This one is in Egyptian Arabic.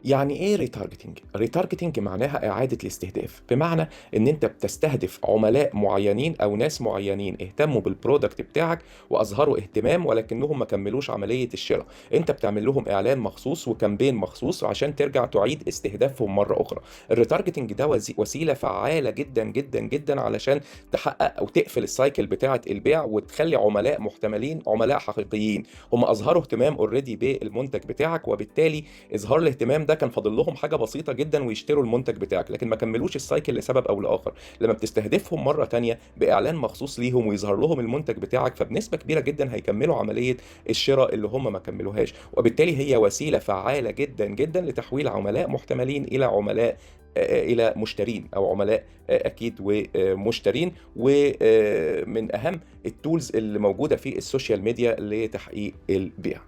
يعني ايه retargeting؟ retargeting معناها اعاده الاستهداف، بمعنى ان انت بتستهدف عملاء معينين او ناس معينين اهتموا بال product بتاعك واظهروا اهتمام ولكنهم ما كملوش عملية الشراء. انت بتعمل لهم اعلان مخصوص و campaign مخصوص عشان ترجع تعيد استهدافهم مرة اخرى. ال retargeting ده وسيلة فعاله جدا جدا جدا علشان تحقق او تقفل ال cycle بتاعه البيع وتخلي عملاء محتملين عملاء حقيقيين. هم اظهروا اهتمام already بالمنتج بتاعك، وبالتالي اظهار الاهتمام ده كان فاضل لهم حاجة بسيطة جدا ويشتروا المنتج بتاعك، لكن ما كملوش ال cycle لسبب او لاخر. لما بتستهدفهم مرة تانية باعلان مخصوص ليهم ويظهر لهم المنتج بتاعك، فبنسبه كبيرة جدا هيكملوا عملية الشراء اللي هم ما كملوهاش. وبالتالي هي وسيلة فعاله جدا جدا لتحويل عملاء محتملين الى عملاء، الى مشترين او عملاء اكيد ومشترين، ومن اهم ال tools اللي موجودة في ال social media لتحقيق البيع.